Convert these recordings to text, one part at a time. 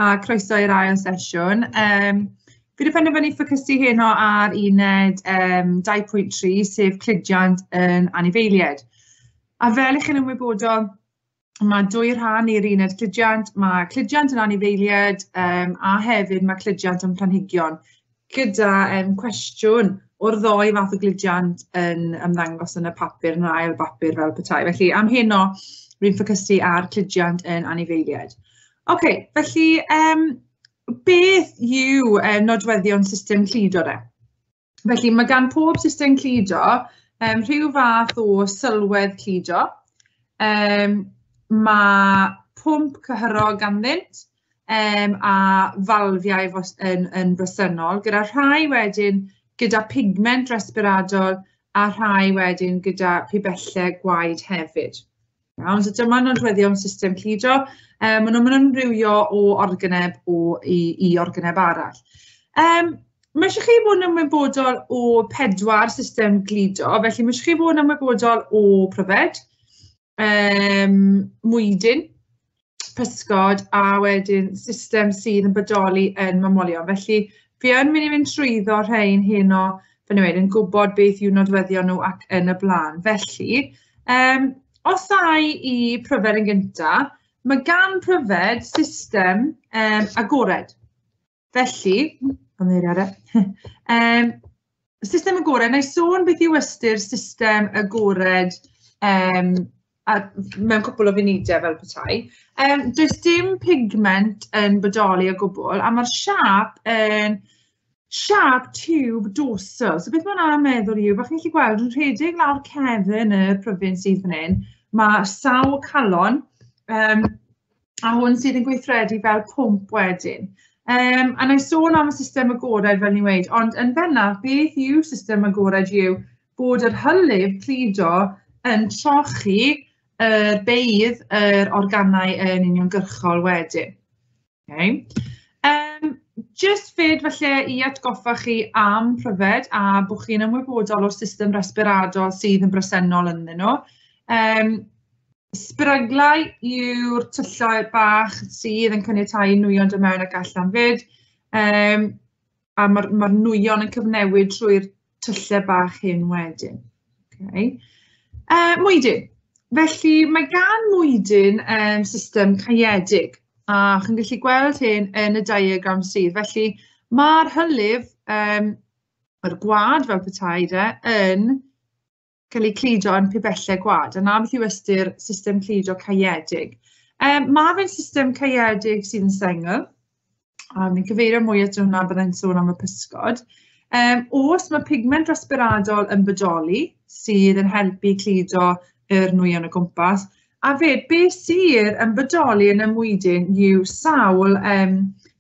a croeso i'r ail sesiwn. Fi wedi penderfynu ffocysu heno ar uned 2.3, sef cludiant yn anifeiliaid. A fel 'y chi'n ymwybodol, mae dwy rhan i'r uned cludiant. Mae cludiant yn anifeiliaid a hefyd mae cludiant yn planhigion, gyda cwestiwn o'r ddou fath o gludiant yn ymddangos yn y papur, yn yr ail bapur fel petai. Felly am heno, rwy'n ffocysu ar cludiant yn anifeiliaid. OK, felly beth yw nodweddion system cludo de? Felly mae gan pob system cludo rhyw fath o sylwedd cludo. Mae pwmp cyhyrog ganddynt a falfiau yn bresennol, gyda rhai wedyn gyda pigment resbiradol a rhai wedyn gyda pibellau gwaed hefyd. Iawn, so dyma nodweddion system cludo. Maen nhw'n amrywio o organeb i organeb arall. Mae eisiau chi fod yn ymwybodol o 4 system gludo, felly mae eisiau chi fod yn ymwybodol o pryfed, mwydyn, pysgod a wedyn system sydd yn bodoli yn mamolion. Felly fi yn mynd i fynd trwyddo rhain heno, fel ni'n dweud, yn gwybod beth yw nodweddion nhw ac yn y blaen. Felly, os ai i pryfed yn gynta, mae gan pryfed system agored. Felly, ymddiheuriadau, system agored, wna i sôn beth yw ystyr system agored a mewn cwpl o funudau fel petai. Does dim pigment yn bodoli o gwbl, a mae'r siâp yn siâp tiwb dorsal. So beth mae hwnna'n meddwl yw, fel chi'n gallu gweld, yn rhedeg lawr cefn y pryfyn sydd fan hyn, mae sawl calon, a hwn sydd yn gweithredu fel pwmp wedyn. A wna i sôn am y system agored fel ni'n weud, ond yn bennaf, beth yw system agored yw bod yr hylif cludo yn trochi yr beidd yr organau yn uniongyrchol wedyn. Okay. Jyst fyd falle i atgoffa chi am pryfed a bod chi'n ymwybodol o'r system resbiradol sydd yn bresennol ynddyn nhw. Sbryglau yw'r tyllau bach sydd yn caniatáu nwyon dod mewn ac allan fyd, a mae'r nwyon yn cyfnewid trwy'r tyllau bach hyn wedyn. Okay. Mwydyn. Felly mae gan mwydyn system caeedig, a chi'n gallu gweld hyn yn y diagram sydd. Felly mae'r hylif, yr gwad fel petai de, yn cael ei cludo yn pibellau gwad, a 'na beth yw ystyr system cludo caeedig. Mae fe'n system caeedig sydd yn sengl, a ni'n cyfeirio mwy at hwnna byddai'n sôn am y pysgod. Os mae pigment resbiradol yn bodoli sydd yn helpu cludo yr nwyon o gwmpas, a fyd, beth sydd yn bodoli yn y mwydyn yw sawl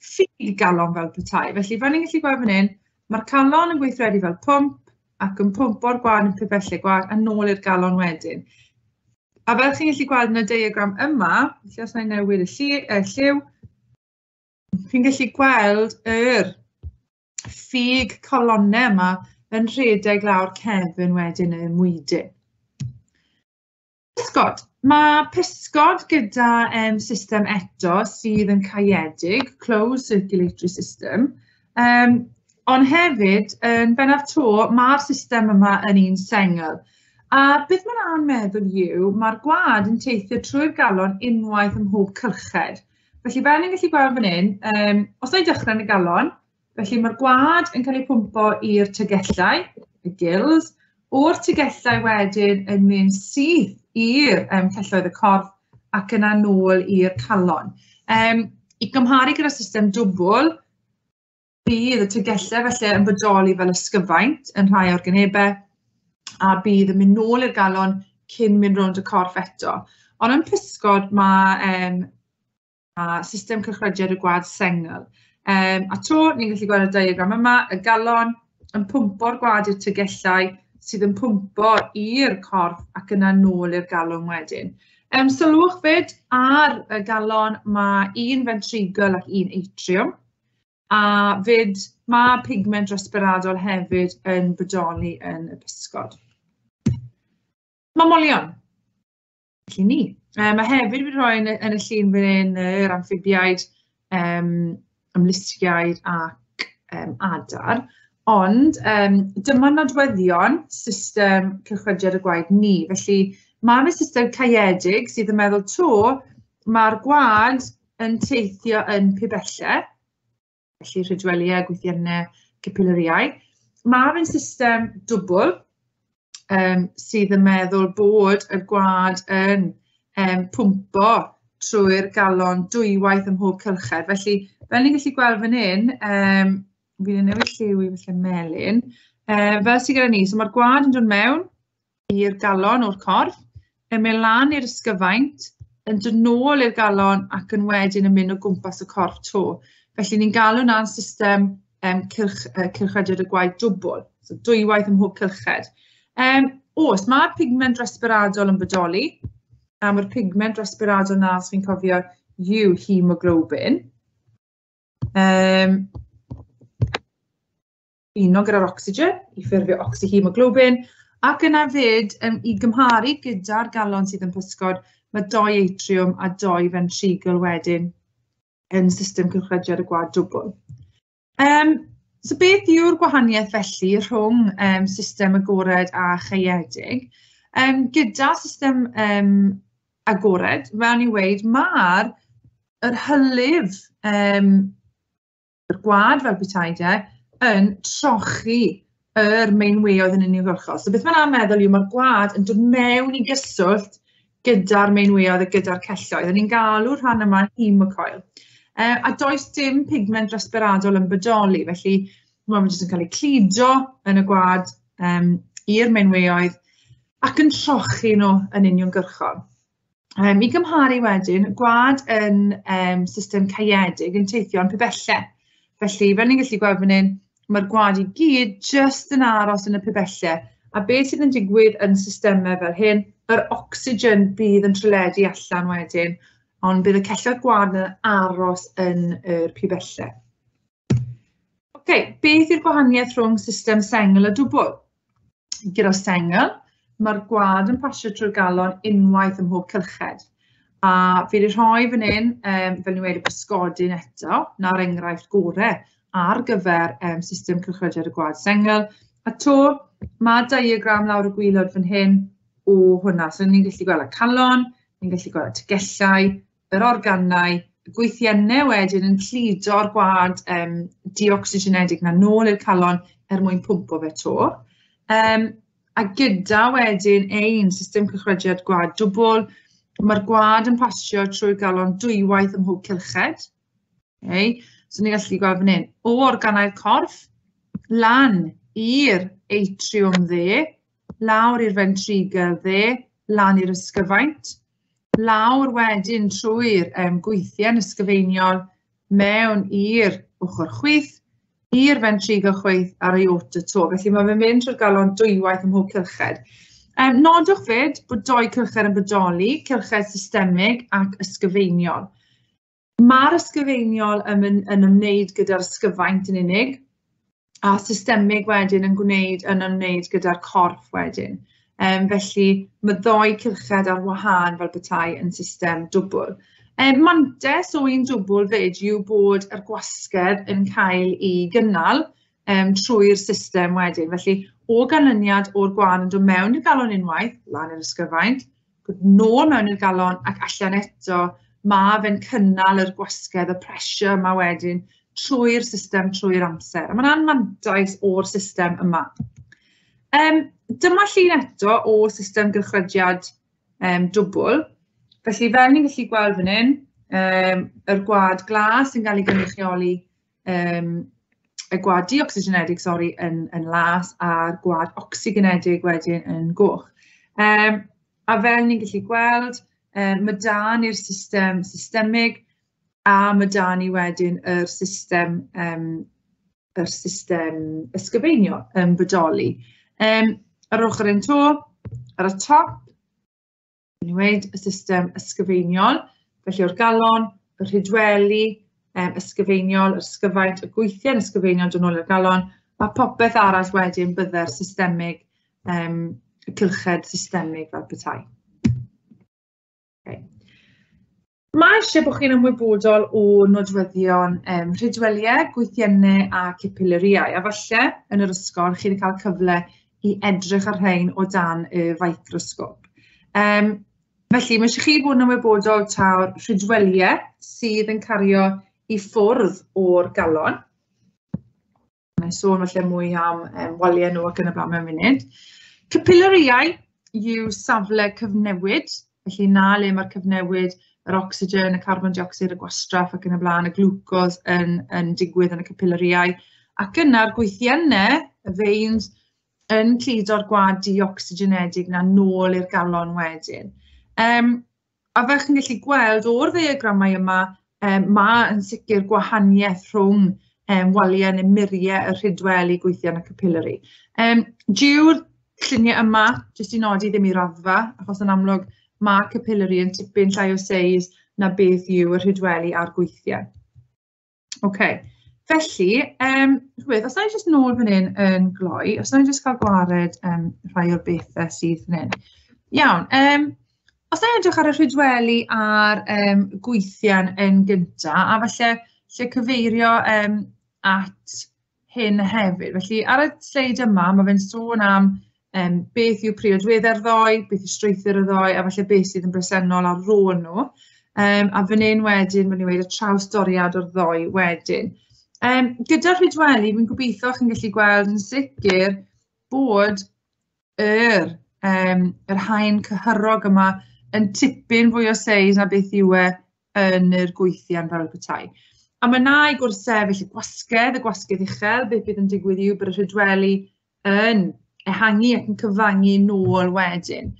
ffug galon fel petai. Felly, fel ni'n gallu gweld fan hyn, mae'r calon yn gweithredu fel pwmp ac yn pwmpo'r gwad yn pibellau gwad a nôl i'r galon wedyn. A fel chi'n gallu gweld yn y diagram yma, felly os wna i newid y lliw, chi'n gallu gweld yr ffug colonnau yma yn rhedeg lawr cefn wedyn y mwydyn. Pysgod. Mae pysgod gyda system eto sydd yn caeedig, closed circulatory system, ond hefyd, yn bennaf to, mae'r system yma yn un sengl. A beth mae'n hwnna'n meddwl yw, mae'r gwad yn teithio trwy'r galon unwaith ym mhob cylched. Felly, fel ni'n gallu gweld fan hyn, os na i dechrau yn y galon, felly mae'r gwad yn cael ei pwmpo i'r tegellau, y gills, o'r tegellau wedyn yn mynd syth i'r celloedd y corff ac yna nôl i'r calon. I gymharu gyda system dwbl, bydd y tegellau felly yn bodoli fel ysgyfaint yn rhai organebau a bydd yn mynd nôl i'r galon cyn mynd rownd y corff eto. Ond yn pysgod mae system cylchrediad y gwad sengl. A to, ni'n gallu gweld y diagram yma, y galon yn pwmpo'r gwad i'r tegellau sydd yn pwmpo i'r corff ac yna nôl i'r galon wedyn. Sylwch fyd, ar y galon mae un ventrigl ac un atrium, a fyd mae pigment resbiradol hefyd yn bodoli yn y pysgod. Mamolion. Felly ni. Mae hefyd wedi rhoi yn y llun fan hyn yr amffibiaid. ymlusgiaid ac adar. Ond dyma nodweddion system cylchrediad y gwaed ni. Felly mae fe system caeedig sydd yn meddwl to, mae'r gwaed yn teithio yn pibellau, felly rhydwelïau, gwythiennau, capilariau. Mae fe'n system dwbl sydd yn meddwl bod y gwaed yn pwmpo trwy'r galon dwywaith ym mhob cylched. Felly, fel ni'n gallu gweld fan hyn, fi'n newid lliw i falle melyn, fel sydd gyda ni, so mae'r gwaed yn dod mewn i'r galon o'r corff, yn mynd lan i'r ysgyfaint, yn dod nôl i'r galon ac yn wedyn yn mynd o gwmpas y corff to. Felly ni'n galw hwnna'n system cylchrediad y gwaed dwbl, so dwywaith ym mhob cylched. Oes, mae pigment resbiradol yn bodoli, a mae'r pigment resbiradol 'na, os fi'n cofio, yw hemoglobin. Uno gyda'r ocsigen i ffurfio oxyhemoglobin, ac yna fyd, i gymharu gyda'r galon sydd yn pysgod, mae dou atriwm a dou ventricle wedyn yn system cylchrediad y gwaed dwbl. So beth yw'r gwahaniaeth felly rhwng system agored a chaeedig? Gyda system agored, fel ni'n weud, mae'r yr hylif, yr gwaed fel petai de, yn trochi yr meinweoedd yn uniongyrchol. So beth mae'n meddwl yw mae'r gwaed yn dod mewn i gyswllt gyda'r meinweoedd a gyda'r celloedd. A ni'n galw'r rhan yma hemocoel. A does dim pigment resbiradol yn bodoli, felly mae'n jyst yn cael ei cludo yn y gwaed i'r meinweoedd ac yn trochi nhw yn uniongyrchol. I gymharu wedyn, gwaed yn system caeedig yn teithio yn pibellau. Felly, fel ni'n gallu gweld fan hyn, mae'r gwaed i gyd jyst yn aros yn y pibellau. A beth sydd yn digwydd yn systemau fel hyn, yr ocsigen bydd yn tryledu allan wedyn, ond bydd y celloedd gwaed yn aros yn yr pibellau. OK, beth yw'r gwahaniaeth rhwng system sengl a dwbl? Gyda sengl, mae'r gwaed yn pasio trwy'r galon unwaith ym mhob cylched. A fi wedi rhoi fan hyn, fel ni'n weud, y pysgodyn eto, 'na'r enghraifft gorau ar gyfer system cylchrediad y gwaed sengl. A to, mae diagram lawr y gwaelod fan hyn o hwnna. So ni'n gallu gweld y calon, ni'n gallu gweld y tegellau, yr organau, y gwythiennau wedyn yn cludo'r gwaed deoxygenedig 'na nôl i'r calon er mwyn pwmpo fe 'to. A gyda wedyn ein system cylchrediad gwaed dwbl, mae'r gwaed yn pasio trwy'r galon dwywaith ym mhob cylched. Okay. So ni'n gallu gweld fan hyn, o organau'r corff, lan i'r atriwm dde, lawr i'r ventricle dde, lan i'r ysgyfaint, lawr wedyn trwy'r gwythien ysgyfeiniol mewn i'r ochr chwith, i'r ventricle chwith a'r aorta to. Felly mae fe'n mynd trwy'r galon dwywaith ym mhob cylched. Nodwch fyd bod dou cylched yn bodoli, cylched systemig ac ysgyfeiniol. Mae'r ysgyfeiniol yn ymwneud gyda'r ysgyfaint yn unig, a systemig wedyn yn ymwneud gyda'r corff wedyn. Felly mae ddou cylched ar wahân fel petai yn system dwbl. Mantais o un dwbl fyd yw bod yr gwasgedd yn cael ei gynnal trwy'r system wedyn. Felly, o ganlyniad o'r gwaed yn dod mewn i'r galon unwaith, lan i'r ysgyfaint, nôl mewn i'r galon ac allan eto, mae fe'n cynnal yr gwasgedd, y pressure yma wedyn, trwy'r system, trwy'r amser. A mae'n anmantais o'r system yma. Dyma llun eto o system gylchrediad dwbl. Felly, fel ni'n gallu gweld fan hyn, yr gwaed glas yn cael ei gynrychioli, y gwaed deoxygenedig, sori, yn las, a'r gwaed oxygenedig wedyn yn goch. A fel ni'n gallu gweld, mae da ni'r system systemig, a mae da ni wedyn yr system ysgyfeiniol yn bodoli. Ar ochr un to, ar y top, ni'n weud y system ysgyfeiniol, felly o'r galon, y rhydweli ysgyfeiniol, yr ysgyfaint, y gwythien ysgyfeiniol dod nôl i'r galon, a popeth arall wedyn bydde'r systemig, y cylched systemig fel petai. Okay. Mae eisiau bod chi'n ymwybodol o nodweddion rhydwelïau, gwythiennau a capillarïau, a falle yn yr ysgol chi wedi cael cyfle i edrych ar rhain o dan y ficrosgop. Felly, mae eisiau chi fod yn ymwybodol taw'r rhydwelïau sydd yn cario i ffwrdd o'r galon. Mae'n sôn falle mwy am waliau nhw ac yn y blaen mewn munud. Capillarïau yw safle cyfnewid, felly na le mae'r cyfnewid, yr ocsigen, y carbon dioxide, y gwastraff ac yn y blaen, y glwcos yn digwydd yn y capillarïau. Ac yna'r gwythiennau, y veins, yn cludo'r gwaed deoxygenedig na nôl i'r galon wedyn. A fel chi'n gallu gweld o'r ddiagramau yma, mae yn sicr gwahaniaeth rhwng waliau neu muriau y rhydweli, gwythien a capillary. Dyw'r lluniau yma, jyst i nodi, ddim i raddfa, achos yn amlwg mae capillary yn tipyn llai o seis na beth yw y rhydweli a'r gwythiau. OK, felly, chwbeth, os na i jyst nôl fan hyn yn gloi, os na i jyst cael gwared rhai o'r bethau sydd fan hyn. Iawn, os na i edrych ar y rhydweli a'r gwythiau yn gynta, a falle lle cyfeirio at hyn hefyd. Felly, ar y sleid yma, mae fe'n sôn am beth yw priodweddau'r ddoi, beth yw strwythur y ddoi, a falle beth sydd yn bresennol ar ôl nhw. A fan hyn wedyn, maen nhw'n dweud y trawsdoriad o'r ddoi wedyn. Gyda'r rhydweli, fi'n gobeithio chi'n gallu gweld yn sicr bod yr haen cyhyrog yma yn tipyn fwy o seis na beth yw e yn yr gwythian fel petai. A mae 'na i gwrthsefyll y gwasgedd, y gwasgedd uchel, beth bydd yn digwydd yw bod y rhydweli yn ehangu ac yn cyfangu nôl wedyn.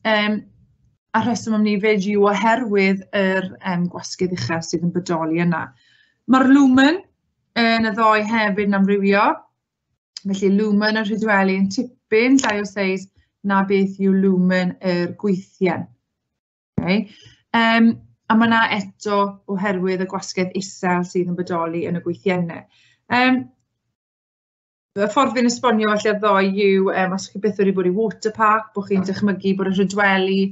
A rheswm am ni fyd yw oherwydd yr gwasgedd uchel sydd yn bodoli yna. Mae'r lumen yn y ddoi hefyd yn amrywio, felly lumen y rhydweli yn tipyn llai o seis na beth yw lumen yr gwythien. Okay. A mae 'na eto oherwydd y gwasgedd isel sydd yn bodoli yn y gwythiennau. Y ffordd fi'n esbonio falle ddoe yw, os chi byth wedi bod i water park, bod chi'n dychmygu bod y rhydweli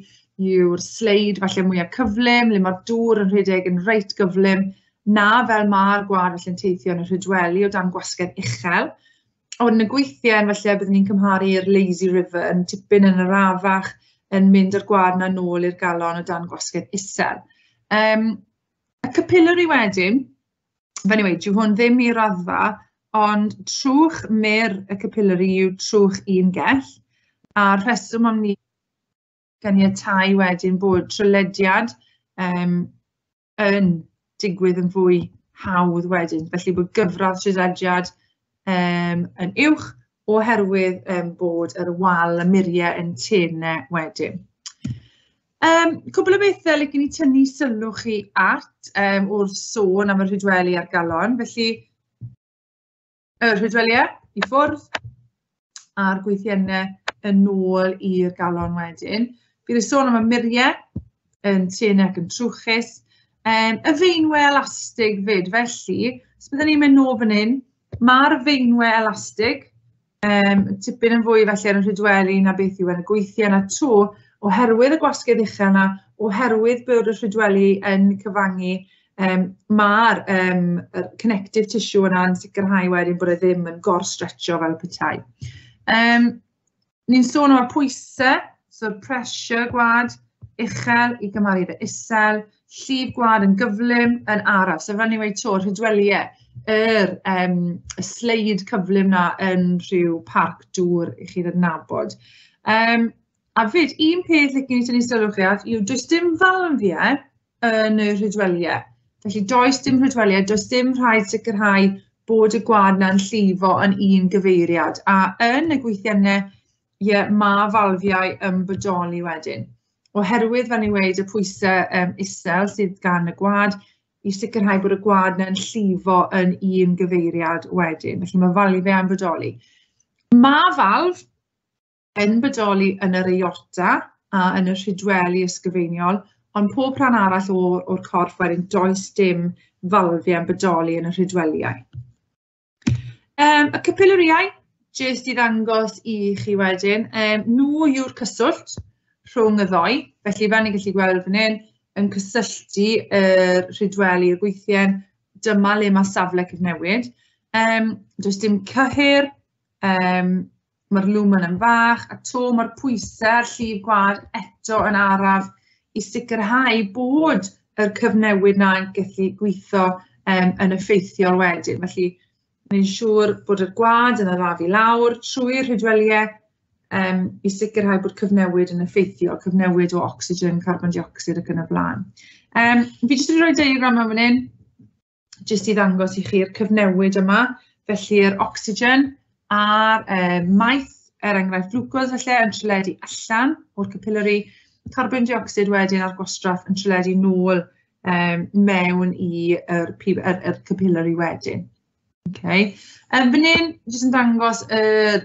yw'r sleid falle mwyaf cyflym, le mae'r dŵr yn rhedeg yn reit gyflym, na fel mae'r gwaed felly'n teithio yn y rhydweli o dan gwasgedd uchel. Ond yn y gwythiau, falle byddwn ni'n cymharu'r lazy river yn tipyn yn arafach, yn mynd â'r gwaed 'na nôl i'r galon o dan gwasgedd isel. Y capillary wedyn, fel ni'n weud, dyw hwn ddim i raddfa, ond trwch mur y capillary yw trwch un gell, a'r rheswm am ni ganiatáu wedyn bod trylediad yn digwydd yn fwy hawdd wedyn. Felly bod gyfradd trylediad yn uwch oherwydd bod yr wal y muriau yn tenau wedyn. Cwpl o bethau licen i tynnu sylw chi at wrth sôn am y rhydweli a'r galon. Felly, y rhydweliau i ffwrdd a'r gwythiennau yn ôl i'r galon wedyn. Bydd y sôn am y muriau yn tenau ac yn trwchus. Y feinwe elastig fyd, felly, os byddwn ni'n mynd nôl fan hyn, mae'r feinwe elastig tipyn yn fwy felly ar y rhydweli na beth yw yn y gwythiau na to, oherwydd y gwasgedd uchel yna, oherwydd bod y rhydweli yn cyfangu, mae'r connective tissue yna yn sicrhau wedyn bod e ddim yn gor-stretcho fel petai. Ni'n sôn am y pwysau, so'r pressure gwaed uchel i gymharu efo isel, llif gwaed yn gyflym yn araf. So fel ni'n weud 'to, rhydweliau, y sleid cyflym 'na yn rhyw parc dŵr i chi ddadnabod. A fyd, un peth licen i tynnu sylw chi at yw does dim falfiau yn y rhydweliau. Felly does dim rhydweliau, does dim rhaid sicrhau bod y gwaed 'na'n llifo yn un gyfeiriad. A yn y gwythiennau, ie, mae falfiau yn bodoli wedyn. Oherwydd, fel ni'n weud, y pwysau isel sydd gan y gwaed, i sicrhau bod y gwaed 'na'n llifo yn un gyfeiriad wedyn. Felly mae falfiau yn bodoli. Mae falf yn bodoli yn yr aorta a yn y rhydweli ysgyfeiniol, ond pob rhan arall o'r corff wedyn does dim falfiau yn bodoli yn y rhydweliau. Y capillarïau, jyst i ddangos i chi wedyn, nhw yw'r cyswllt rhwng y ddoi. Felly fel ni'n gallu gweld fan hyn, yn cysylltu yr rhydweli i'r gwythien. Dyma le mae safle cyfnewid. Does dim cyhyr, mae'r lumen yn fach, a to mae'r pwysau a'r llif gwaed eto yn araf i sicrhau bod yr cyfnewid 'na yn gallu gweithio yn effeithiol wedyn. Felly, ni'n siŵr bod y gwaed yn arafu lawr trwy'r rhydweliau i sicrhau bod cyfnewid yn effeithiol, cyfnewid o ocsigen, carbon dioxid ac yn y blaen. Fi jyst wedi rhoi diagram yma fan hyn, jyst i ddangos i chi'r cyfnewid yma. Felly'r ocsigen a'r maeth, er enghraifft glwcos felly, yn tryledu allan o'r capillary, carbon dioxid wedyn a'r gwastraff yn tryledu nôl mewn i'r capillary wedyn. Okay. Fan hyn, jyst yn dangos yr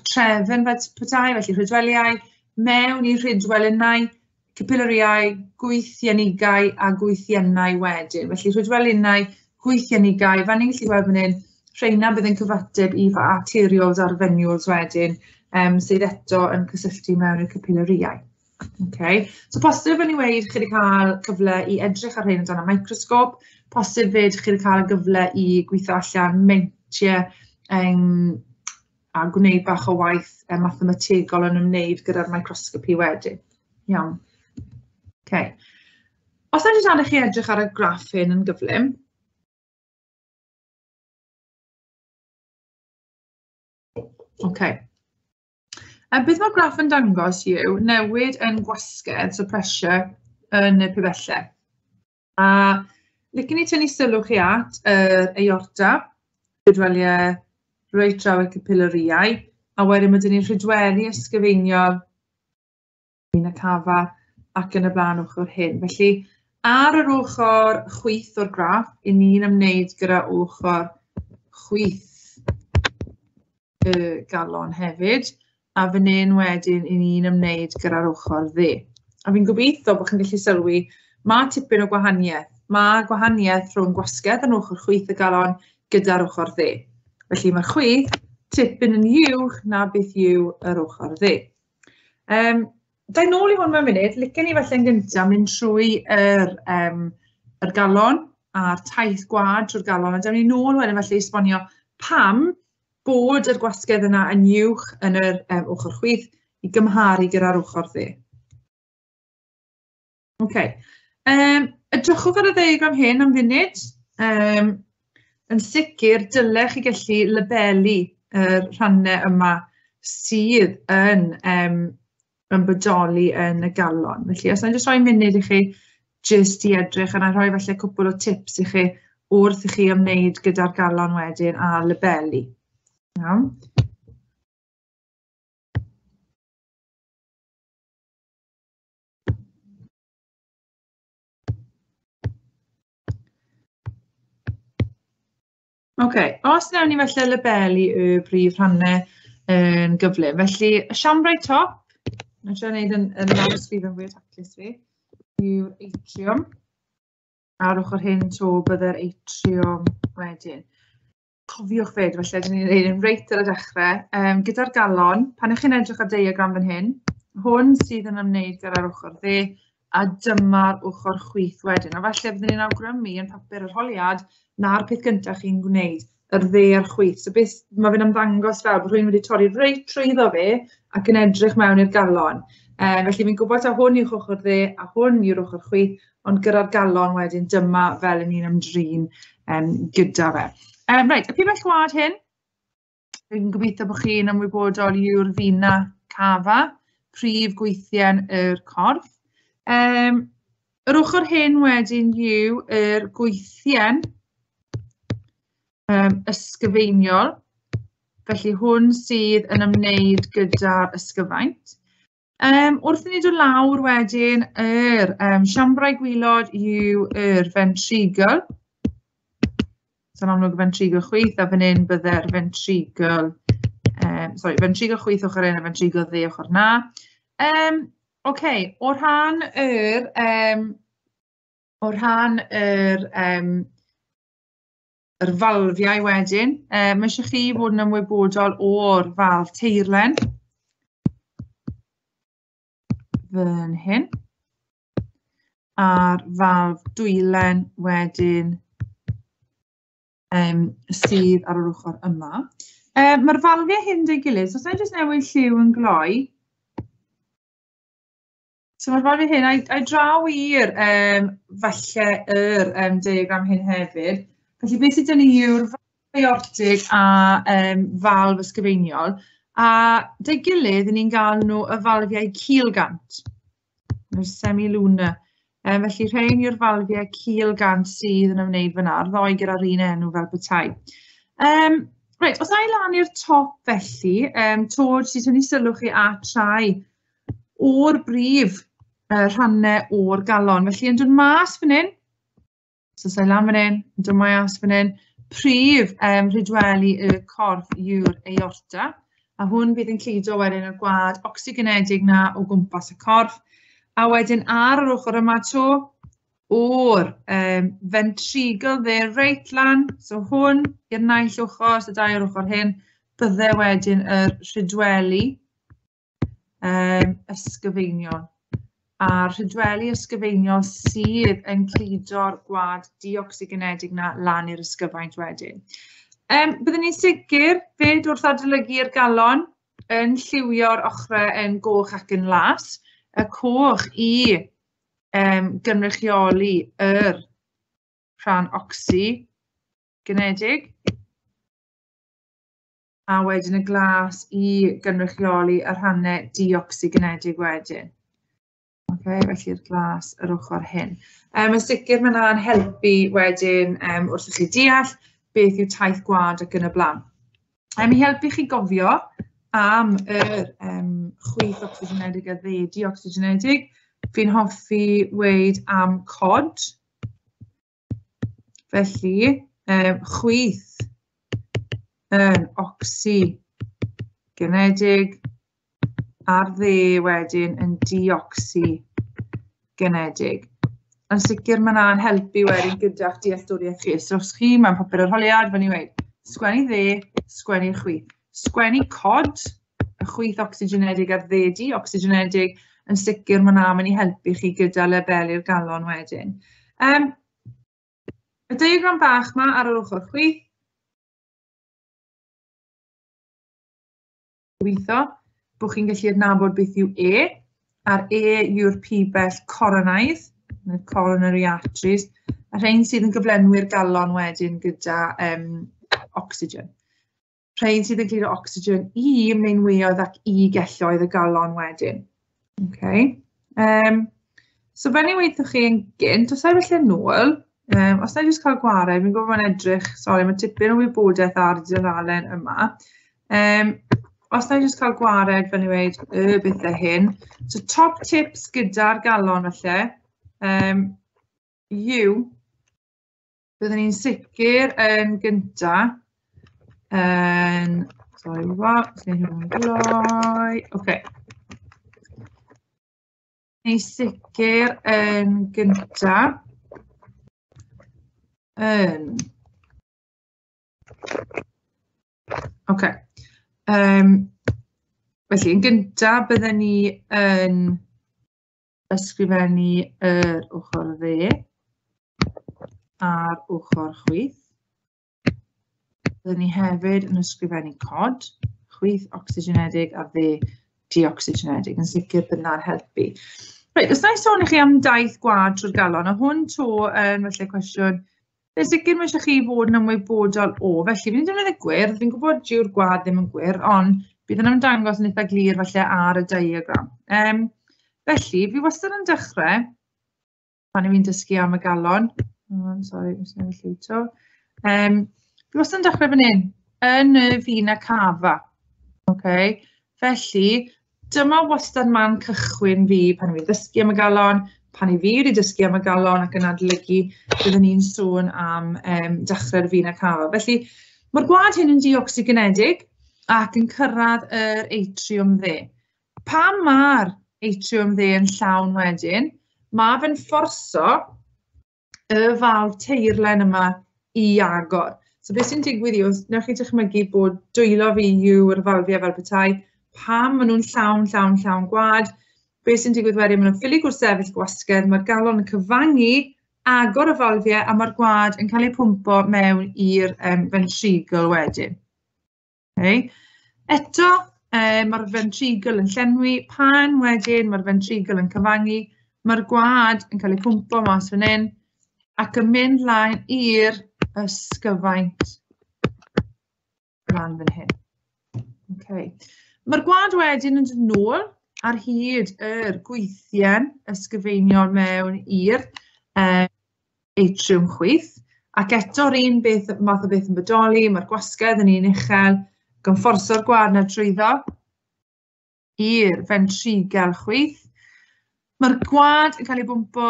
trefn petai, felly rhydweliau, mewn i rhydwelinnau, capillariau, gwythienigau a gwythiennau wedyn. Felly rhydwelinnau, gwythienigau, fan ni'n gallu gweld fan hyn, rheina bydd yn cyfateb i fy arterioles a'r venules wedyn, sydd eto yn cysylltu mewn i'r capillariau. Okay. So posib yn i weud chi wedi cael cyfle i edrych ar hyn o dan y microsgop, posib fyd chi wedi cael y gyfle i gweithio allan meintiau a gwneud bach o waith mathemategol yn ymwneud gyda'r microscopi wedyn. Iawn. Okay. Os na jyst chi edrych ar y graff hyn yn gyflym. Okay. Beth mae'r graff yn dangos yw newid yn gwasgedd, so pressure, yn y pibellau. A licen i tynnu sylw chi at yr aorta, rhydweliau reit draw y capillariau, a wedyn mae dyn ni'n rhydweli ysgyfeiniol, vena cava, ac yn y blaen ochr hyn. Felly, ar yr ochr chwith o'r graff, i ni'n ymwneud gyda ochr chwith y galon hefyd, a fan hyn wedyn i ni'n ymwneud gyda'r ochr dde. A fi'n gobeithio bod chi'n gallu sylwi, mae tipyn o gwahaniaeth. Mae gwahaniaeth rhwng gwasgedd yn ochr chwith y galon gyda'r ochr dde. Felly mae'r chwith tipyn yn uwch na beth yw yr ochr dde. Da i nôl i hwn mewn munud, licen i falle yn gyntaf mynd trwy yr galon a'r taith gwaed trwy'r galon, a dawn ni nôl wedyn falle i esbonio pam bod yr gwasgedd yna yn uwch yn yr ochr chwith i gymharu gyda'r ochr dde. Okay. Edrychwch ar y ddiagram hyn am funud. Yn sicr, dylech chi gallu labelu yr rhannau yma sydd yn, yn bodoli yn y galon. Felly, os na i jyst rhoi munud i chi jyst i edrych, a na i rhoi falle cwpl o tips i chi wrth i chi ymwneud gyda'r galon wedyn a labelu. Iawn. Ok, os wnawn ni falle labelu y brif rhannau yn gyflym. Felly, y siambrau top, na i wneud yn lawysgrif yn fwy o taclus fi, yw'r atrium. A'r ochr hyn to bydde'r atrium wedyn. Cofiwch fyd, felly, dyn ni'n gwneud yn reit ar y dechrau. Gyda'r galon, pan ych chi'n edrych ar diagram fan hyn, hwn sydd yn ymwneud gyda'r ochr dde, a dyma'r ochr chwith wedyn. A falle byddwn ni'n awgrymu yn papur arholiad na'r peth gyntaf chi'n gwneud, yr dde a'r chwith. So beth mae fe'n ymddangos fel bod rhywun wedi torri reit trwyddo fe ac yn edrych mewn i'r galon. Felly fi'n gwybod taw hwn yw'ch ochr dde a hwn yw'r ochr chwith, ond gyda'r galon wedyn dyma fel 'y ni'n ymdrin gyda fe. Reit, y pibell gwaed hyn, fi'n gobeithio bod chi'n ymwybodol yw'r vena cava, prif gwythien yr corff. Yr ochr hyn wedyn yw yr gwythien ysgyfeiniol, felly hwn sydd yn ymwneud gyda'r ysgyfaint. Wrth i ni dod lawr wedyn, yr siambrau gwylod yw yr ventricle. So yn amlwg y ventricle chwith, a fan hyn bydde'r ventricle, ventricle chwith ochr hyn a ventricle dde ochr na. Ok, o rhan yr, yr falfiau wedyn, mae eisiau chi fod yn ymwybodol o'r falf teirlen fan hyn. A'r falf dwylen wedyn sydd ar yr ochr yma. Mae'r falfiau hyn 'da'i gilydd, so os na i jyst newid lliw yn gloi. So mae'r falfiau hyn, a'i draw i'r falle yr diagram hyn hefyd. Felly beth sydd 'da ni yw'r falf aortig a falf ysgyfeiniol, a 'da'i gilydd 'y ni'n gael nhw y falfiau cilgant, neu'r semilunar. Felly rhein yw'r falfiau cilgant sydd yn ymwneud fan'na, a'r ddou gyda'r un enw fel petai. Reit, os a i lan i'r top felly, to jyst i tynnu sylw chi at rhai o'r brif rhannau o'r galon. Felly yn dod mas fan hyn, so os a i lan fan hyn, yn dod mas fan hyn, prif rhydweli y corff yw'r aorta, a hwn fydd yn cludo wedyn y gwaed ocsigenedig 'na o gwmpas y corff. A wedyn ar yr ochr yma 'to, o'r ventricle dde reit lan, so hwn i'r naill ochr, so dau o'r ochr hyn, bydde wedyn yr rhydweli ysgyfeiniol. A'r rhydweli ysgyfeiniol sydd yn cludo'r gwaed deocsigenedig 'na lan i'r ysgyfaint wedyn. Byddwn ni'n sicr 'fyd wrth adolygu'r galon yn lliwio'r ochrau yn goch ac yn las. Y coch i gynrychioli yr rhan ocsigenedig, a wedyn y glas i gynrychioli y rhannau deocsigenedig wedyn. Okay, felly'r glas yr ochr hyn. Yn sicr mae hwnna'n helpu wedyn wrth i chi deall beth yw taith gwaed ac yn y blaen. I helpu chi gofio am yr chwith ocsigenedig a dde deocsigenedig, fi'n hoffi weud am cod. Felly, chwith yn ocsigenedig a'r dde wedyn yn deocsigenedig. Yn sicr mae hwnna'n helpu wedyn gyda'ch dealltwriaeth chi. So os chi mewn papur arholiad, fel ni'n weud, sgwennu dde, sgwennu'r chwith. Sgwennu cod, y chwith ocsigenedig a'r dde deocsigenedig, yn sicr mae hwnna'n mynd i helpu chi gyda lefelu'r galon wedyn. Y diagram bach 'ma ar yr ochr chwith, gobeithio bod chi'n gallu adnabod beth yw E, a'r E yw'r pibell coronaidd, neu'r coronary arteries, a rhein sydd yn gyflenwi'r galon wedyn gyda ocsigen. Rhein sydd yn cludo ocsigen i meinweoedd ac i gelloedd y galon wedyn. Okay. So fel ni weithio chi yn gynt, os na i felly nôl, os na i jyst cael gwared, fi'n gwybod mae'n edrych, sori, mae tipyn o wybodaeth ar y dudalen yma. Os na i jyst cael gwared, fel ni weud, y bethau hyn. So top tips gyda'r galon falle, yw, byddwn ni'n sicr yn gynta, yn, sorry, what, neu hwn yn gloi, oce. Ni'n sicr yn gynta, yn, oce. Felly, yn gynta, byddwn ni yn ysgrifennu yr ochr dde a'r ochr chwith. Byddwn ni hefyd yn ysgrifennu cod, chwith ocsigenedig a dde deocsigenedig. Yn sicr bydd hwnna'n helpu. Reit, os na i sôn i chi am daith gwaed trwy'r galon, a hwn 'to yn falle cwestiwn, yn sicr mae eisiau chi fod yn ymwybodol o. Felly, fi'n defnyddio gwyrdd, fi'n gwybod dyw'r gwaed ddim yn gwyrdd, ond bydd yn ymddangos yn eitha glir falle ar y diagram. Felly, fi wastad yn dechrau, pan 'y fi'n dysgu am y galon, oh, I'm sorry, fi newid lliw 'to. Fi wastad yn dechrau fan hyn, yn y vena cava. Okay? Felly, dyma wastad man cychwyn fi pan fi'n dysgu am y galon, pan i fi wedi dysgu am y galon ac yn adolygu, byddwn ni'n sôn am dechrau'r vena cava. Felly, mae'r gwaed hyn yn deocsigenedig ac yn cyrraedd yr atriwm dde. Pan mae'r atriwm dde yn llawn wedyn, mae fe'n fforso y falf teirlen yma i agor. So beth sy'n digwydd yw, os wnewch chi dychmygu bod dwylo fi yw'r falfiau fel petai, pan maen nhw'n llawn, llawn, llawn gwaed, Be sy'n digwydd wedyn, maen nhw'n ffili gwrthsefyll gwasgedd, mae'r galon yn cyfangu, agor y falfiau, a mae'r gwaed yn cael ei pwmpo mewn i'r ventricle wedyn. Okay. Eto, mae'r ventricle yn llenwi, pan wedyn mae'r ventricle yn cyfangu, mae'r gwaed yn cael ei pwmpo mas fan hyn ac yn mynd lan i'r ysgyfaint lan fan hyn. Okay. Mae'r gwaed wedyn yn dod nôl ar hyd yr gwythien ysgyfeiniol mewn i'r atriwm chwith, ac eto'r un beth, math o beth yn bodoli, mae'r gwasgedd yn un uchel, gan fforso'r gwaed 'na trwyddo i'r ventrigel chwith. Mae'r gwaed yn cael ei bwmpo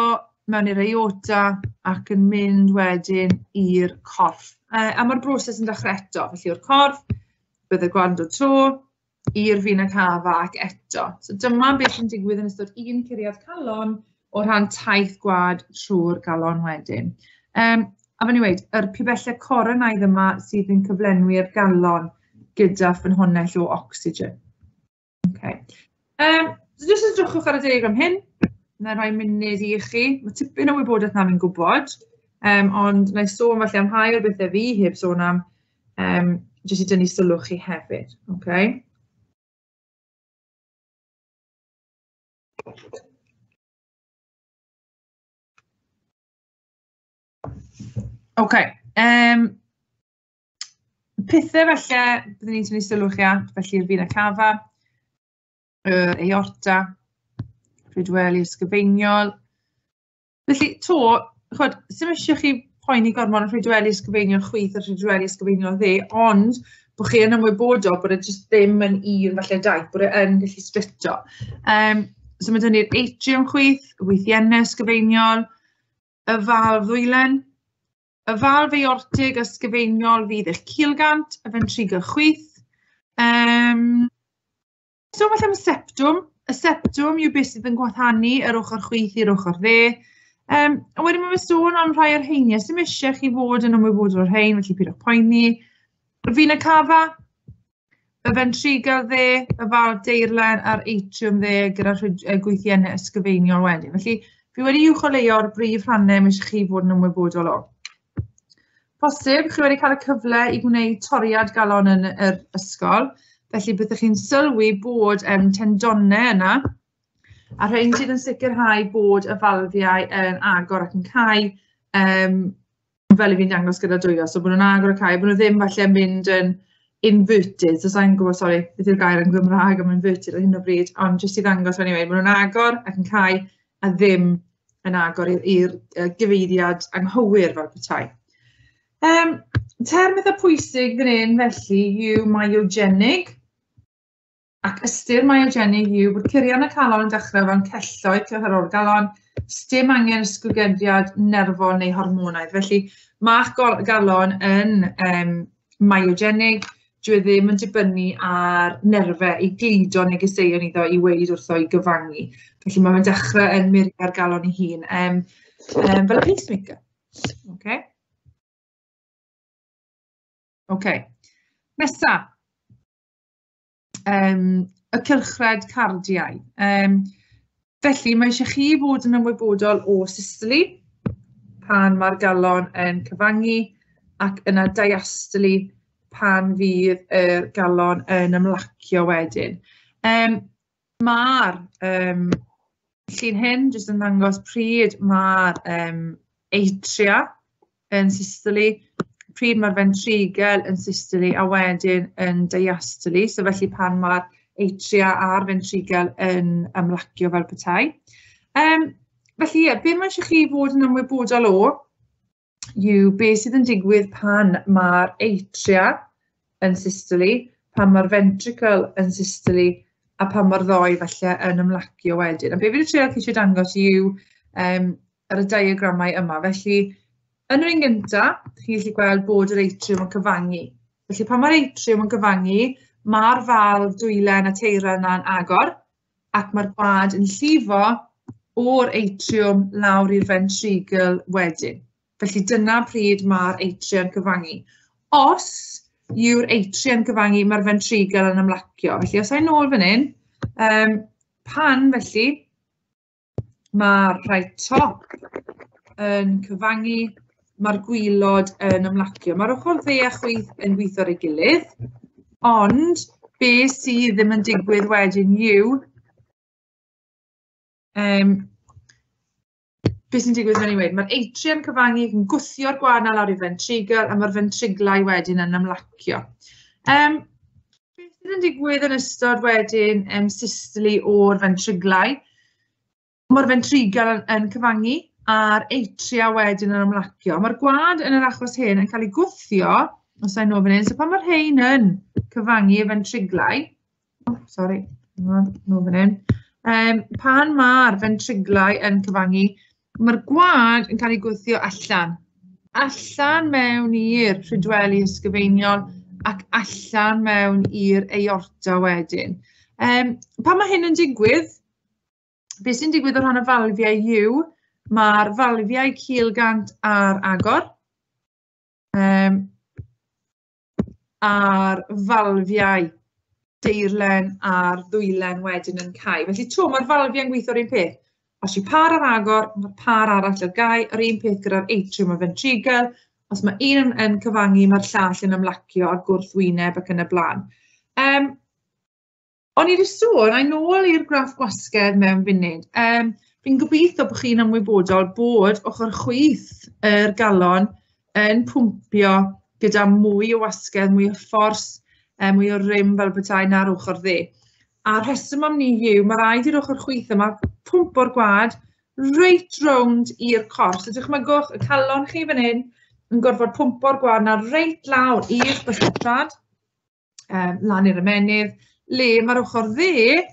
mewn i'r aorta ac yn mynd wedyn i'r corff. A mae'r broses yn dechrau eto, felly o'r corff, bydd y gwaed yn dod 'to i'r vena cava ac eto. So dyma beth sy'n digwydd yn ystod un curiad calon o rhan taith gwaed trwy'r galon wedyn. A fel ni'n weud, yr pibellau coronaidd yma sydd yn cyflenwi'r galon gyda ffynhonnell o ocsigen. Okay. So jyst edrychwch ar y diagram hyn, na i roi munud i chi. Mae tipyn o wybodaeth na fi'n gwybod, ond wna i sôn falle am rhai o'r bethau fi heb sôn am, jyst i dynnu sylw chi hefyd. Okay. Okay. Pethau falle byddwn ni'n tynnu sylw chi at, felly'r vena cava, yr aorta, rhwydweli ysgyfeiniol. Felly, 'to, ch'mod, sdim isie chi poeni gormod am rhwydweli ysgyfeiniol chwith a rhwydweli ysgyfeiniol dde, ond bod chi yn ymwybodol bod e jyst ddim yn un falle daith, bod e yn gallu splito. So mae 'da ni'r atrium chwith, y wythiennau ysgyfeiniol, y falf ddwylen, y falf aortig ysgyfeiniol fydd eich cilgant, y ventricle chwith. So falle am y septwm. Y septwm yw beth sydd yn gwahanu yr ochr chwith i'r ochr dde. A wedyn mae'n sôn am rhai o'r heiniau. Sdim eisiau chi fod yn ymwybodol o'r rhain, felly peidiwch poeni. Y vena cava, y ventricle dde, y falf deirlen a'r atrium dde gyda'r gwythiennau ysgyfeiniol wedyn. Felly fi wedi uwcholeuo'r brif rhannau mae eisiau chi fod yn ymwybodol o. Posib chi wedi cael y cyfle i gwneud toriad galon yn yr ysgol, felly byddwch chi'n sylwi bod tendonau yna, a rhain sydd yn sicrhau bod y falfiau yn agor ac yn cau, fel i fi'n dangos gyda dwylo, so bod nhw'n agor a cau, bod nhw ddim falle yn mynd yn inverted, so sa'n gwybod, sori, beth yw'r gair yn Gymraeg am inverted ar hyn o bryd, ond jyst i ddangos anyway, bod nhw'n agor ac yn cau a ddim yn agor i'r gyfeiriad anghywir fel petai. Term eitha pwysig fan hyn felly yw myogenig, ac ystyr myogenig yw bod curiad y calon yn dechrau fewn celloedd cyhyrol galon, sdim angen ysgogiad nerfol neu hormonaidd. Felly ma'ch galon yn myogenig, dyw e ddim yn dibynnu ar nerfau i gludo negeseuon iddo i weud wrtho i gyfangu. Felly mae'n dechrau yn muriau'r galon ei hun, fel y pacemaker. Okay. Okay. Nesa, y cylchred cardiau. Felly, mae eisiau chi fod yn ymwybodol o systole pan mae'r galon yn cyfangu ac yna diastole pan fydd y galon yn ymlacio wedyn. Mae'r llun hyn jyst yn dangos pryd mae'r atria yn systole, pryd mae'r ventricle yn systole a wedyn yn diastole. So felly pan mae'r atria a'r ventricle yn ymlacio fel petai. Felly ie, be mae eisiau chi fod yn ymwybodol o yw beth sydd yn digwydd pan mae'r atria yn systole, pan mae'r ventricle yn systole a pan mae'r ddou falle yn ymlacio wedyn. A be fi wedi trio ceisio dangos yw ar y diagramau yma. Felly, yn yr un gyntaf, chi'n gallu gweld bod yr atrium yn cyfangu. Felly, pan mae'r atrium yn cyfangu, mae'r falf dwylen a teiren yna'n agor, ac mae'r gwaed yn llifo o'r atrium lawr i'r ventricle wedyn. Felly dyna pryd mae'r atrium yn cyfangu. Os yw'r atrium yn cyfangu, mae'r ventricle yn ymlacio. Felly os ai'n nôl fan hyn, pan felly Mae'r rhai top yn cyfangu, mae'r gwylod yn ymlacio. Mae'r ochr dde a chwith yn gweithio ar ei gilydd, ond be sydd ddim yn digwydd wedyn yw, beth sy'n digwydd fan i mae'r atrium cyfangu yn gwthio'r gwaed 'na lawr i'r ventricle, a mae'r ventriglau wedyn yn ymlacio. Beth sydd yn digwydd yn ystod wedyn systole o'r ventriglau? Mae'r ventricle yn cyfangu a'r atria wedyn yn ymlacio. Mae'r gwaed yn yr achos hyn yn cael ei gwthio, os ai'n nôl fan hyn, so pan mae'r rhain yn cyfangu y ventriglau, oh, sori, nôl fan hyn, pan mae'r ventriglau yn cyfangu, mae'r gwaed yn cael ei gwthio allan. Allan mewn i'r rhydweli ysgyfeiniol ac allan mewn i'r aorta wedyn. Pan mae hyn yn digwydd, beth sy'n digwydd o ran y falfiau yw, mae'r falfiau cilgant ar agor, a'r falfiau deirlen a'r ddwylen wedyn yn cau. Felly 'to, mae'r falfiau'n gweithio'r un peth. Os yw par ar agor, mae'r par arall ar gau, yr un peth gyda'r atrium a ventricle. Os mae un yn cyfangu, mae'r llall yn ymlacio ar gwrthwyneb ac yn y blaen. O'n i wedi sôn, a'i nôl i'r graff gwasgedd mewn funud. Fi'n gobeithio bod chi'n ymwybodol bod ochr chwith yr galon yn pwmpio gyda mwy o wasgedd, mwy o fforce, mwy o rym fel petai na'r ochr dde. A'r rheswm am 'ny yw, mae rhaid i'r ochr chwith yma pwmpo'r gwaed reit rownd i'r corff. So dychmygwch y calon chi fan hyn yn gorfod pwmpo'r gwaed 'na reit lawr i'r bysedd, lan i'r ymennydd, le mae'r ochr dde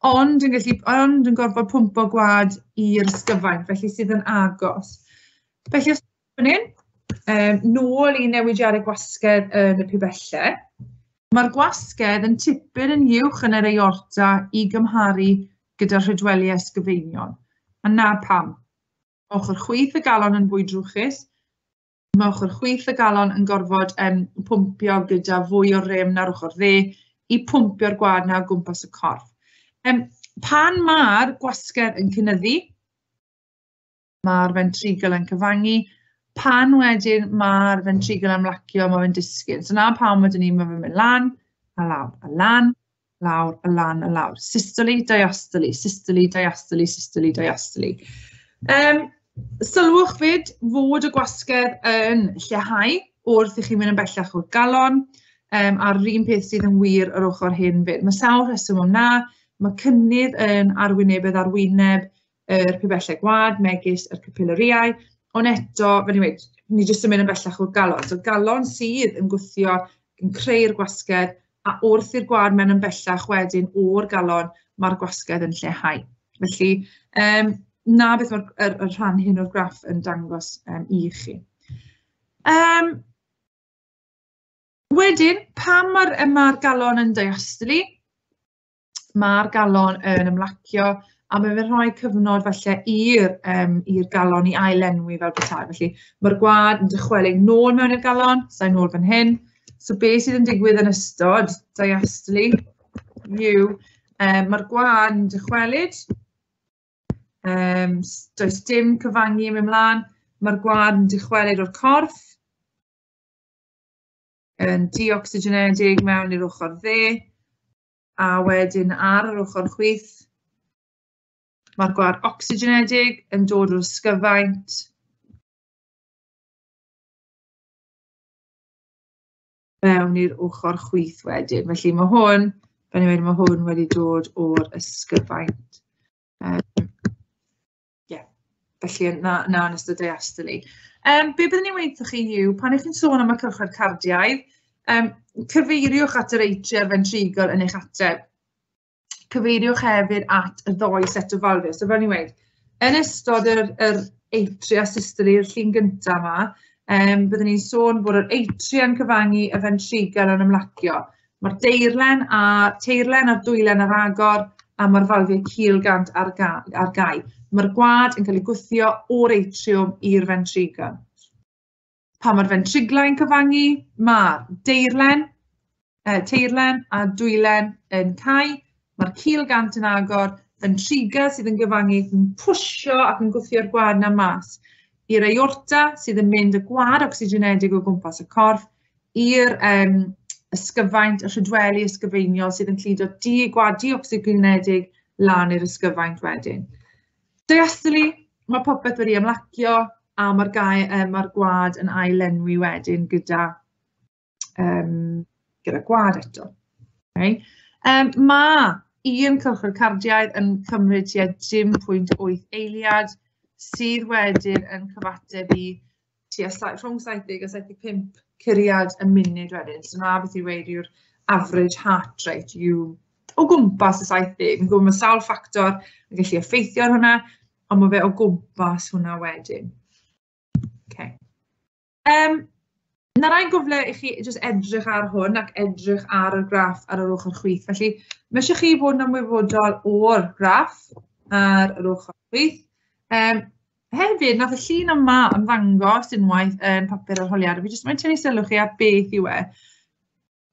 ond yn gallu, ond yn gorfod pwmpo gwaed i'r ysgyfaint, felly sydd yn agos. Felly os fan hyn, nôl i newidiadau gwasgedd yn y pibellau, mae'r gwasgedd yn tipyn yn uwch yn yr aorta i gymharu gyda'r rhydweli ysgyfeiniol. A 'na pam. Mae ochr chwith y galon yn fwy drwchus, mae ochr chwith y galon yn gorfod pwmpio gyda fwy o rym na'r ochr dde i pwmpio'r gwaed 'na o gwmpas y corff. Pan mae'r gwasgedd yn cynyddu, mae'r ventricle yn cyfangu. Pan wedyn mae'r ventricle yn ymlacio, mae fe'n disgyn. So 'na pam wedyn ni, mae fe'n mynd lan, a lawr, a lan, lawr, a lan, a lawr. Systole, diastole, systole, diastole, systole, diastole. Sylwch fyd fod y gwasgedd yn lleihau wrth i chi mynd yn bellach o'r galon, a'r un peth sydd yn wir yr ochr hyn fyd. Mae sawl rheswm am 'na. Mae cynnydd yn arwynebedd arwyneb yr pibellau gwaed, megis yr capilariau, ond eto, fel ni'n gweud, ni jyst yn mynd yn bellach o'r galon. So galon sydd yn gwthio, yn creu'r gwasgedd, a wrth i'r gwaed mewn yn bellach wedyn o'r galon, mae'r gwasgedd yn lleihau. Felly, 'na beth mae'r yr rhan hyn o'r graff yn dangos i chi. Wedyn, pam mae'r ma galon yn diastole? Mae'r galon yn ymlacio, a mae fe'n rhoi cyfnod falle i'r i'r galon i ailenwi fel petai. Felly mae'r gwaed yn dychwelyd nôl mewn i'r galon, sa'i nôl fan hyn. So beth sydd yn digwydd yn ystod diastole yw, mae'r gwaed yn dychwelyd, does dim cyfangu yn mynd mlaen, mae'r gwaed yn dychwelyd o'r corff, yn deoxygenedig mewn i'r ochr dde, a wedyn ar yr ochr chwith, mae'r gwaed ocsigenedig yn dod o'r ysgyfaint mewn i'r ochr chwith wedyn. Felly mae hwn, fel ni'n mae hwn wedi dod o'r ysgyfaint. Yeah. Felly na yn ystod diastole. Be byddwn i'n weud chi yw, pan ych chi'n sôn am y cylchoedd cardiaidd, cyfeiriwch at yr atria a'r ventricle yn eich ateb. Cyfeiriwch hefyd at y ddou set o falfiau. So fel ni'n weud, yn ystod yr atria systole, yr llun gyntaf yma, byddwn ni'n sôn bod yr atria yn cyfangu, y ventricle yn ymlacio. Mae'r deirlen a teirlen a'r dwylen ar agor, a mae'r falfiau cilgant ar gau. Mae'r gwaed yn cael ei gwthio o'r atriwm i'r ventricle. Pan mae'r ventriglau'n cyfangu, mae'r deirlen, teirlen a dwylen yn cau, mae'r cilgant yn agor, Ventriga sydd yn gyfangu yn pwsio ac yn gwthio'r gwaed 'na mas, i'r aorta sydd yn mynd y gwaed ocsigenedig o gwmpas y corff, i'r ysgyfaint, y rhydweli ysgyfeiniol sydd yn cludo gwaed deocsigenedig lan i'r ysgyfaint wedyn. Diastole, mae popeth wedi ymlacio a mae'r mae'r gwaed yn ailenwi wedyn gyda gwaed eto. Okay. Mae un cylchred cardiaidd yn cymryd tua 0.8 eiliad, sydd wedyn yn cyfateb i tua rhwng 70 a 75 curiad y munud wedyn. So 'na beth i weud yw'r average heart rate yw o gwmpas y 70. Fi'n gwybod mae sawl ffactor yn gallu effeithio ar hwnna, ond mae fe o gwmpas hwnna wedyn. Okay. 'Na rai gyfle i chi jyst edrych ar hwn ac edrych ar y graff ar yr ochr chwith. Felly, mae eisiau chi fod yn ymwybodol o'r graff ar yr ochr chwith. Hefyd, nath y llun yma ymddangos unwaith yn papur arholiad. Fi jyst moyn tynnu sylw chi at beth yw e.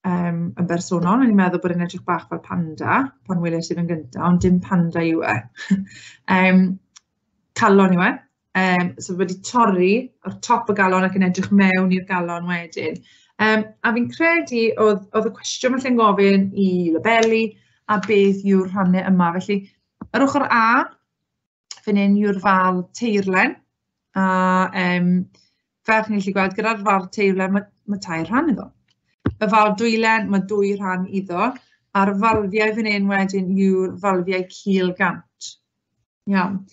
Yn bersonol, o'n i'n meddwl bod e'n edrych bach fel panda pan weles i fe'n gyntaf, ond dim panda yw e. Calon yw e. So wedi torri o'r top y galon ac yn edrych mewn i'r galon wedyn. A fi'n credu oedd y cwestiwn falle'n gofyn i labelu a beth yw'r rhannau yma. Felly, yr ochr A, fan hyn yw'r fal teirlen, a fel chi'n gallu gweld, gyda'r fal teirlen mae tair rhan iddo. Y fal dwylen, mae dwy rhan iddo, a'r falfiau fan hyn wedyn yw'r falfiau cil gant. Iawn.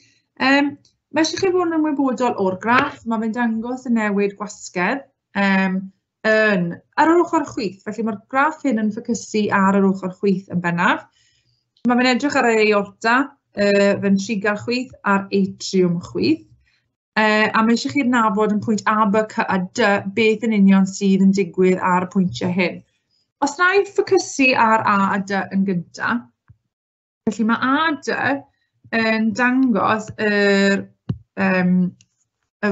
Mae eisiau chi fod yn ymwybodol o'r graff, mae fe'n dangos y newid gwasgedd ar yr ochr chwith, felly mae'r graff hyn yn ffocysu ar yr ochr chwith yn bennaf. Mae fe'n edrych ar yr aorta, ventrigal chwith a'r atriwm chwith. A mae eisiau chi adnabod yn pwynt A, B, C a D beth yn union sydd yn digwydd ar y pwyntiau hyn. Os na i ffocysu ar A a D yn gyntaf, felly mae A a D yn dangos y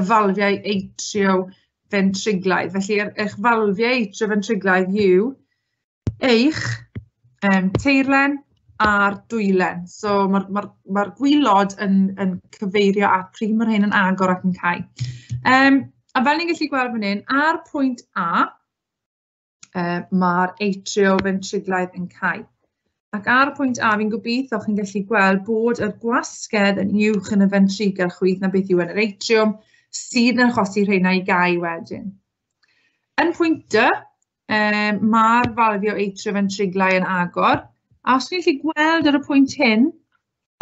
falfiau atrioventriglaidd. Felly eich falfiau atrioventriglaidd yw eich teirlen a'r dwylen. So mae'r gwylod yn cyfeirio at pryd mae'r rhain yn agor ac yn cau. A fel ni'n gallu gweld fan hyn, ar pwynt A, mae'r atrioventriglaidd yn cau. Ac ar y pwynt A, fi'n gobeithio chi'n gallu gweld bod yr gwasgedd yn uwch yn y ventricle chwith na beth yw yn yr atriwm, sydd yn achosi rheina i gau wedyn. Yn pwynt D, mae'r falfio atrioventriglai yn agor. A os chi'n gallu gweld ar y pwynt hyn,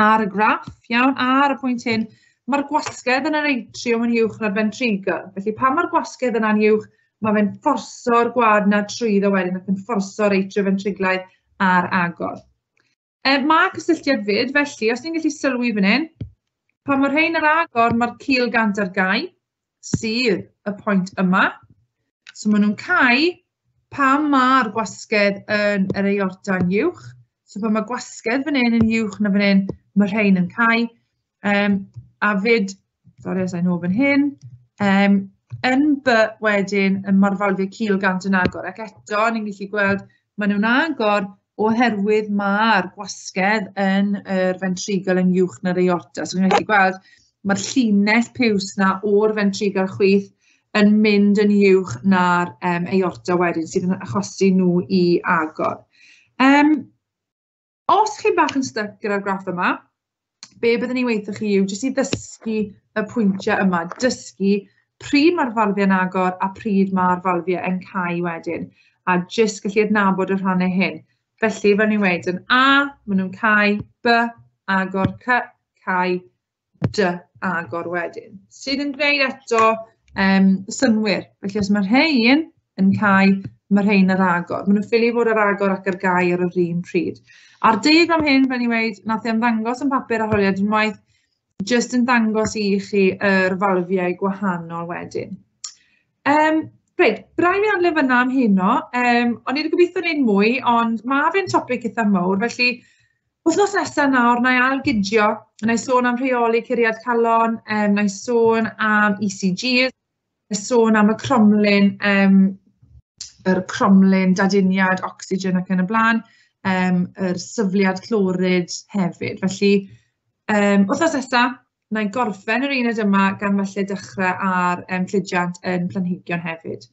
ar y graff, iawn, ar y pwynt hyn, mae'r gwasgedd yn yr atriwm yn uwch na'r ventricle. Felly pan mae'r gwasgedd yna'n uwch, mae fe'n fforso'r gwaed 'na trwyddo wedyn ac yn fforso'r atrioventriglaidd ar agor. Mae cysylltiad fyd, felly, os ni'n gallu sylwi fan hyn, pan mae'r rhain ar agor, mae'r cil gant ar gau, sydd y pwynt yma. So maen nhw'n cau pan mae'r gwasgedd yn yr aorta'n uwch. So pan mae gwasgedd fan hyn yn uwch na fan hyn, mae rhain yn cau. A fyd, sori os i'n fan hyn, yn B wedyn, mae'r falfiau cil gant yn agor. Ac eto, ni'n gallu gweld, maen nhw'n agor oherwydd mae'r gwasgedd yn yr ventricle yn uwch na'r aorta. So ni'n gallu gweld, mae'r llinell piws na o'r ventricle chwith yn mynd yn uwch na'r aorta wedyn, sydd yn achosi nhw i agor. Os chi bach yn styc gyda'r graff yma, be byddwn ni'n weithio chi yw jyst i ddysgu y pwyntiau yma, dysgu pryd mae'r falfiau yn agor a pryd mae'r falfiau yn cau wedyn, a jyst gallu adnabod y rhannau hyn. Felly, fel ni'n weud, yn A, maen nhw'n cau, B, agor, C, cau, D, agor wedyn. Sydd yn gwneud eto synnwyr. Felly, os mae rhain yn cau, mae rhain ar agor. Maen nhw'n ffili fod ar agor ac ar gau ar yr un pryd. A'r diagram hyn, fel ni'n weud, nath e ymddangos yn papur arholiad unwaith, jyst yn dangos i chi yr falfiau gwahanol wedyn. Reit, braidd i adle fyna am heno. O'n i wedi gobeithio wneud mwy, ond mae fe'n topic eitha mawr, felly wythnos nesaf nawr, na i ailgydio, na i sôn am rheoli curiad calon, na i sôn am ECGs, na i sôn am y cromlin, yr cromlin daduniad, ocsigen ac yn y blaen. yr syfliad clorid hefyd. Felly, wythnos nesa, wna i gorffen yr uned yma gan falle dechrau ar cludiant yn planhigion hefyd.